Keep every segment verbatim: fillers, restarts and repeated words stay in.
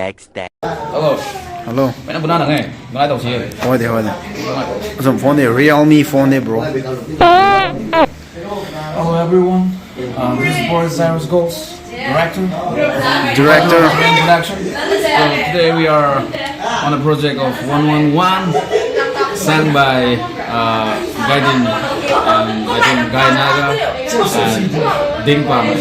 Hello. Hello. Mena buna nang eh. Buna tau si. Hoi de, hoi de. Asam phone de, Realme phone de, bro. Hello everyone. Uh, this is Boris Cyrus Ghost, director. Director. Production. So today we are on a project of one one one, sung by uh, Gaidin, um, I think Gai Naga and Dingpang.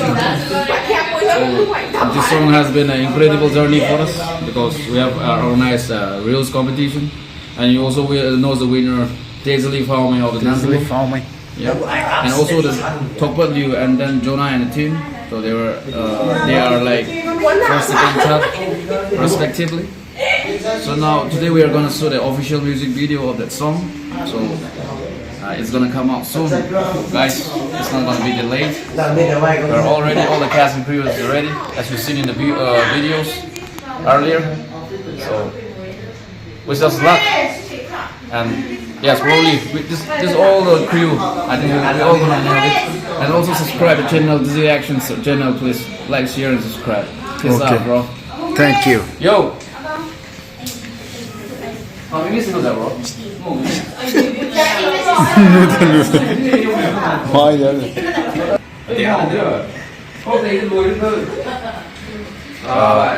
So this song has been an incredible journey for us because we have uh, organized a reels competition, and you also wi- knows the winner, Tezali Faume of the Tezali Dance Faume. Yeah. And also the Tokpat Liu and then Jonah and the team. So they were, uh, they are like first, second, third, respectively. So now today we are gonna shoot the official music video of that song. So uh, it's gonna come out soon, guys. It's not gonna be delayed. We're already all the cast and crew is ready, as you've seen in the vi- uh, videos earlier. So wish us luck. And yes, probably with this, this all the crew. I think we, we all gonna nail it. And also subscribe to channel Dizzy Action channel, please. Like, share, and subscribe. Peace out, bro. Thank you. Yo. Hi, yeah.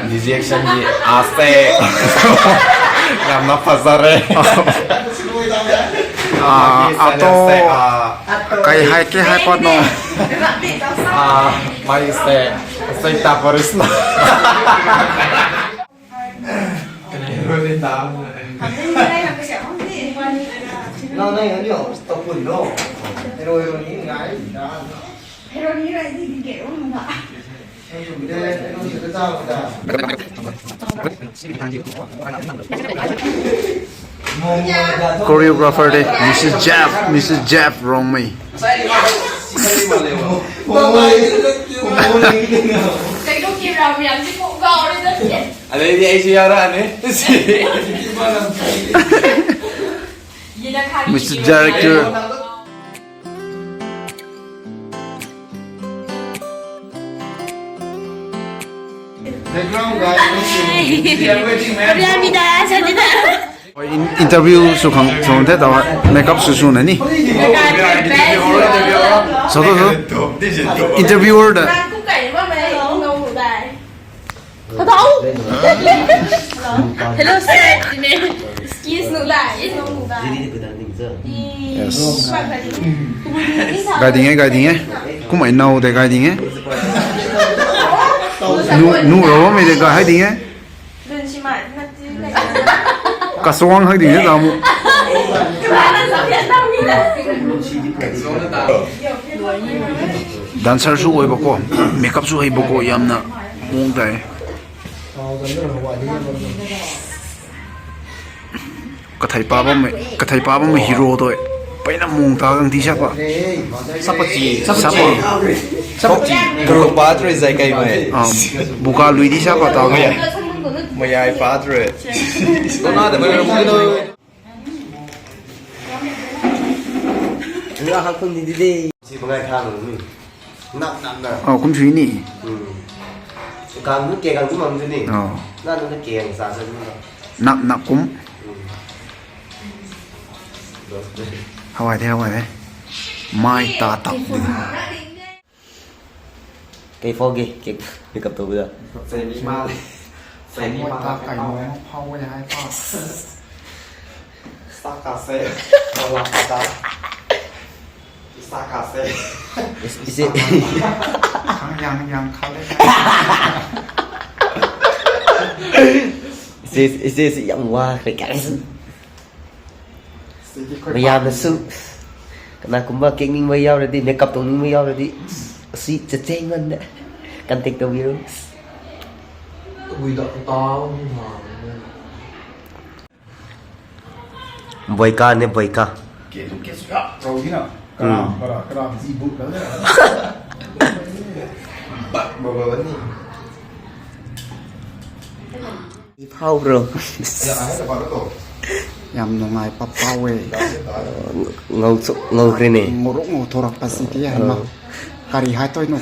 Dizzy Action ki aste. Yamna phazare. Ah, ato. Kai hai ke hai pat no. Ah, mai se. Sai ta paris na. Choreographer de, Missus Jeff, Missus Jeff Rongmei. Missus Director. Hoi, in- interview sw khang sw the ta, makeup sw sw na ni. Sw tu sw. Interviewer da. Hello sir. Excuse me. Yes. Gai ding e, gai ding e. Kumna now de gai ding e. Nu nu ro me de gai hai ding e. Kasuang hai ding e damu. Dancer sw oi bako, makeup sw hei bako yamna mung tai. Kathei pa bam, kathei pa bam hero toi. Paina mung ta gang ti sapa. Sapa chi, sapa chi. Sapa chi. Kalo pa troi zai kai mai. Ah, buka lui di sapa ta. Mayai pa troi. Kona de mai. Nga hak khun di di de. Si bangai kha nung ni. Nak nak na. Oh, kum sui ni. Hmm. Kang nu ke kang tu mam tu ni. Oh. Na nu ke kang sa sa ni. Nak nak kum. Hmm. Hawai the, hawai the. Mai ta tap di. Kei phau ge, kei makeup tou da. Sei ni ma le. Sei ni ma ta kai mo phau ya hai pa. Sa ka se. Sa la ka da. Sa ka se. Is is it? Khang yang yang khau le. Is this is this yang wa kre ka. Mayamna su. Kana kumba kek ning mai yau radi, makeup tong ning mai yau radi. Si chacheng ngan de. Contact tou biro. Ui da tau ni ma. Boika ne boika. Ke tu ke sya, rau di na. Karam, karam, karam, zi bu ka le. Ba, ba, ba, ni. Zi phau, bro. Ya, ai ta ba to. Yam nungai pa phau e. Ngau chu, ngau kre ne. Nguruk ngau thorak pa si ti hai ma. Kari hai toi nu.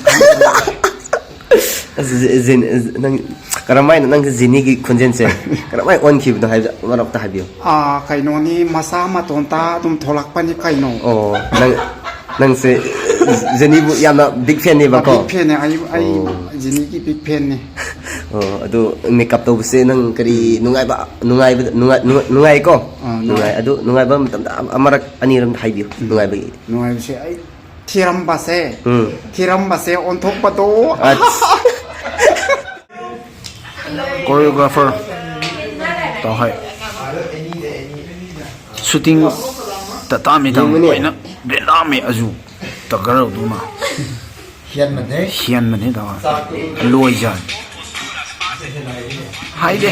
Zi-, Zin-, nang, karamai na nang Zini ki khunzen se. Karamai on ki bdo hai, marok ta hai biu. Ah, kaino ni masa maton ta tum tholak pa ni kaino. Oh, nang, nang se, Zini bu yamna big fan ni ba ko? Big fan ni, ai, ai, Oh. Zini ki big fan ni. Oh, adu makeup to se nang kari nungai ba, nungai ba, nungai, nungai, nungai ko? Ah, nungai. Nungai, adu nungai ba matam da am-, amarak ani ram hai biu. Hmm. Nungai ba. Nungai se ai Thiram ba se. Hmm. Thiram ba se, on thok pa to. Ach. Choreographer. Tau hai. Shooting ta ta mi tang. Yeng mene. Pai na. Benda mi azu. Ta garau tu na. Hian mene. Hian mene ta. Loi jan. Hai de.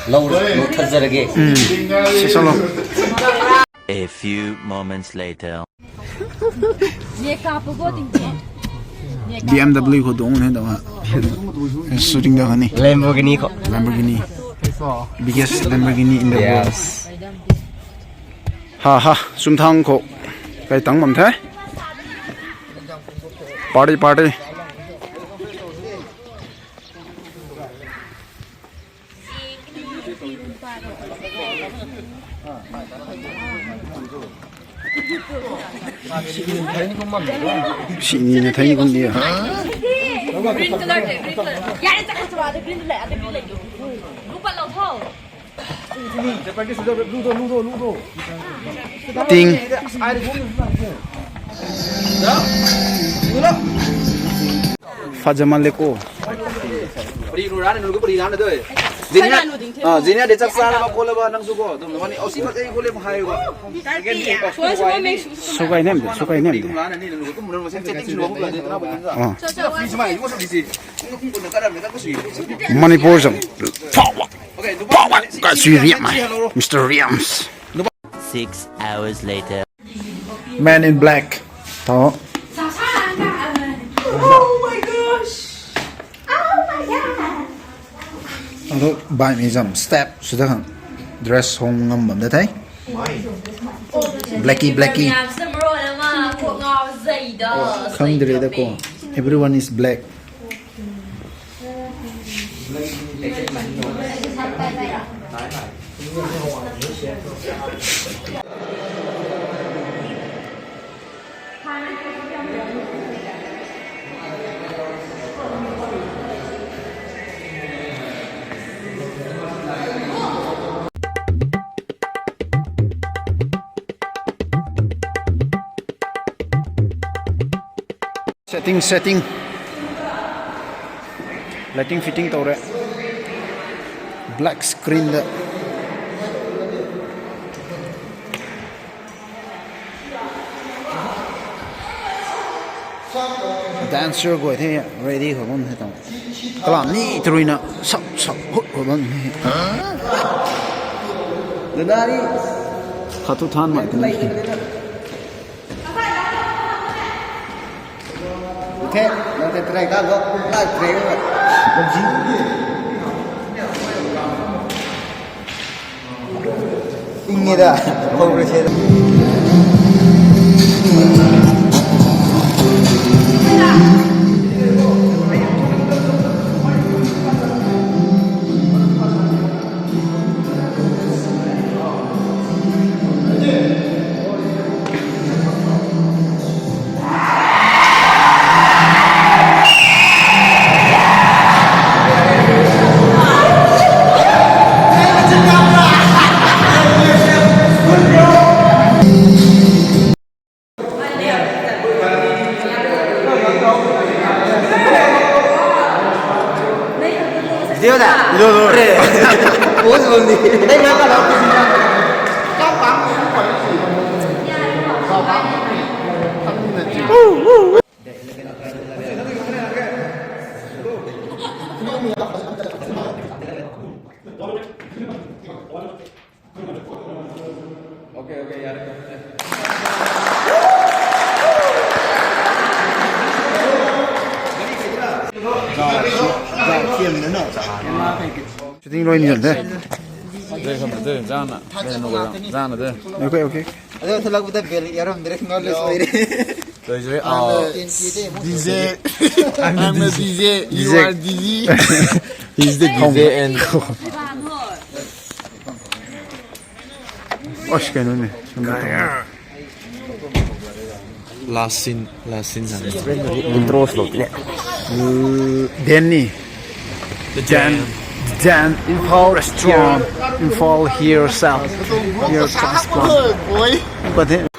Lou, lou thazarage. Hmm. Sisalo. A few moments later. Ye ka pa go ting ting. Ye ka B M W khou dong ne da. Shooting da ni. Lamborghini khou. Lamborghini. Biggest Lamborghini in the world. Yes. Ha ha, sumthang khou. Kai tang bam the. Party, party. Sini na thai ni kum dia. Green color de, green color. Yare chak chak de green le, ade green le. Lupa lo tho. Ting. Fajamal le ko. Pari nu rana, nungu pari rana doi. Zenia, ah, Zenia de chak sa na ko le ba nang su ko. Dum na mani, oh, si ma te ko le hai ba. Sukai nem de, sukai nem de. Ah. Manipur zam. Power, power. Ka sui Riam ai. Mister Riams. Six hours later. Man in Black. Tho. Oh my gosh. Oh my god. Ado bai mi zam step suda khang dress hong ngam bam da thei. Blackie, Blackie. Khang dere da ko. Everyone is black. Setting, setting. Lighting fitting tau re. Black screen da. Dancer guay the ready khou bam the tang. Kalam ni tw ruina sap sap hut khou bam the. Khatu than mai tw ni. Okay, nang te track ta lo, live track lo. Inge da, progress e. Video da? Video, video. Pose bam ni. Hey, na ka da. Okay, okay, yare. Shooting rui ni zam the. Zana, zana de. Okay, okay. Ado thalak bada bel yaram direct knowledge loi re. Loi re. Ah, D J. I'm the D J. You are D J. He's the D J and Osh kanu ni. Last scene, last scene. Intro slow tine. Danny. Dan, Dan, Imphal restaurant, Imphal here south, here transplant. But then,